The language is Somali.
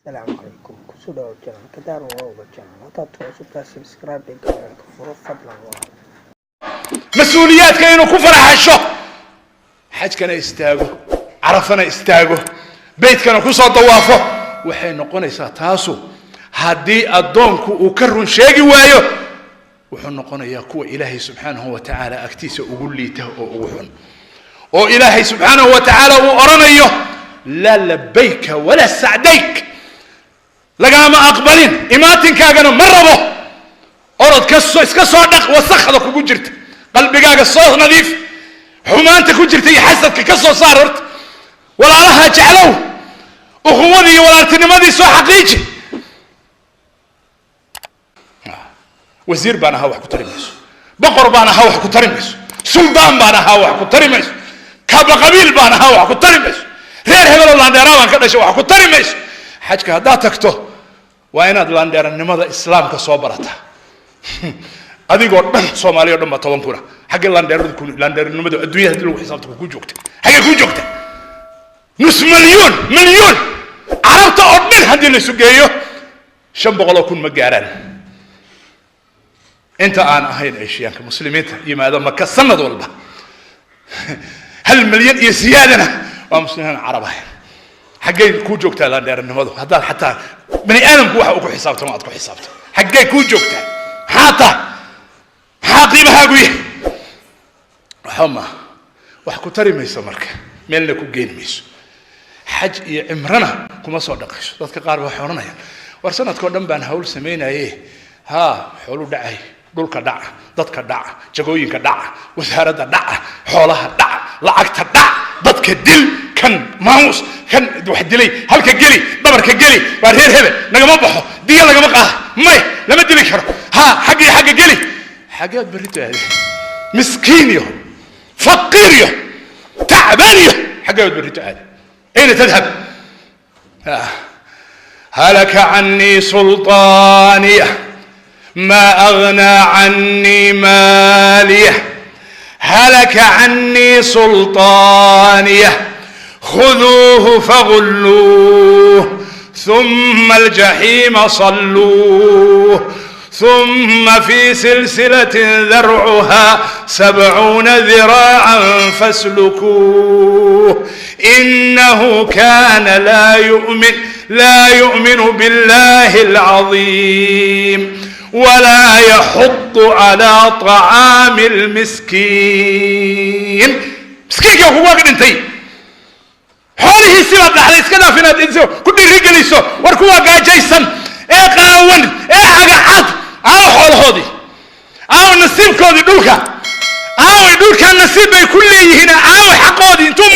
Asalaamu calaykum. Kusoo dhawaad channelka Daar Wawga channel. Haddaad ku cusubtahay, subscribe ee gmailka furo, fadlan walaal. Mas-uuliyaadka inuu ku faraxasho, xajkana istaago, Carafana istaago, beytkana kusoo dawaafo, waxay noqonaysaa taasu haddii addoonku uu ka run sheegi waayo, wuxuu noqonayaa kuwa Ilaahay subxaanahu wa tacaala agtiisa ugu liita oo ugu xun, oo Ilaahay subxaanahu wa tacaala uu odhanayo: "Laa labayka walaa sacdayk, lagaama aqbalin, imaatinkaagana ma rabo. Orod kasoo iska soo dhaq wasakhda kugu jirta, qalbigaaga soo nadiif, xumaanta ku jirta iyo xasadka ka soo saar. Horta walaalaha jeclow, ukhuwadii iyo walaaltinimadii soo xaqiiji." Wasiir baan ahaa wax ku tari mayso, boqor baan ahaa wax ku tari mayso, suldaan baan ahaa wax ku tari mayso, kaba qabiil baan ahaa wax ku tari mayso, reer hebeloo laandheeraa baan ka dhashay wax ku tari mayso. Xajka haddaad tagto, waa inaad laandheeranimada Islaamka soo barataa. Adigoo dhan, Soomaaliya o dhan baa 10 kuna. Xaggee laandheeradu ku laandheeranimadu adduunyada haddii lagu xisaabto ku joogta? Xaggee kuu joogta? Nus milyuun, milyuun, Carabta oo dhan haddii la isu geeyo 500,000 ma gaaraan. Inta aan ahayn Eshiyaanka Muslimiinta yimaado Maka sanad walba, 1 milyan iyo siyaadana waa muslimiin Carab ahayn. Xaggay kuu joogtaa laandheeranimadu haddaad xataa bani aadamku waxa uu ku xisaabtamo aad ku xisaabto? Xaggay kuu joogtaa? Maxaa tahay? Maxaa qiimahaagu yahay? Waxba maaha, wax ku tari mayso, marka meelna ku geeni mayso, xaj iyo cimrana kuma soo dhaqayso. Dadka qaar ba waxay odhanayaan: "War, sanadkao dhan baan hawl samaynaye, haa, xoolu dhacay, dhulka dhaca, dadka dhaca, jagooyinka dhaca, wasaaradda dhaca, xoolaha dhaca, lacagta dhac, dadka dil, kan maamus, kan wax dilay halka geli, dhabarka geli, waa reer hebel, nagama baxo, diya lagama qaada, may lama dili karo, ha xagga iyo xagga geli." Xaggeed berrito aade? Miskiin yaho, faqiir yaho, tacbaan yaho, xaggeed berrito aade? أين تذهب؟ هلك عني سلطانيه، ما أغنى عني ماليه، هلك عني سلطانيه، خذوه فغلوه، ثم الجحيم صلوه، ثم في سلسلة ذرعها 70 ذراعا فاسلكوه، إنه كان لا يؤمن، لا يؤمن بالله العظيم، ولا يحض على طعام المسكين. Miskiinka kugu dhintay, xoolihiisii baad dhacday. Iska dhaaf inaad ku dhiirigeliso. War, kuwa gaajaysan ee qaawan ee cagacad, aawa xoolahoodii? Aawa nasiibkoodii dhulka? Aaway dhulkaa nasiib bay ku leeyihiin? Aaway xaqoodii? Intuu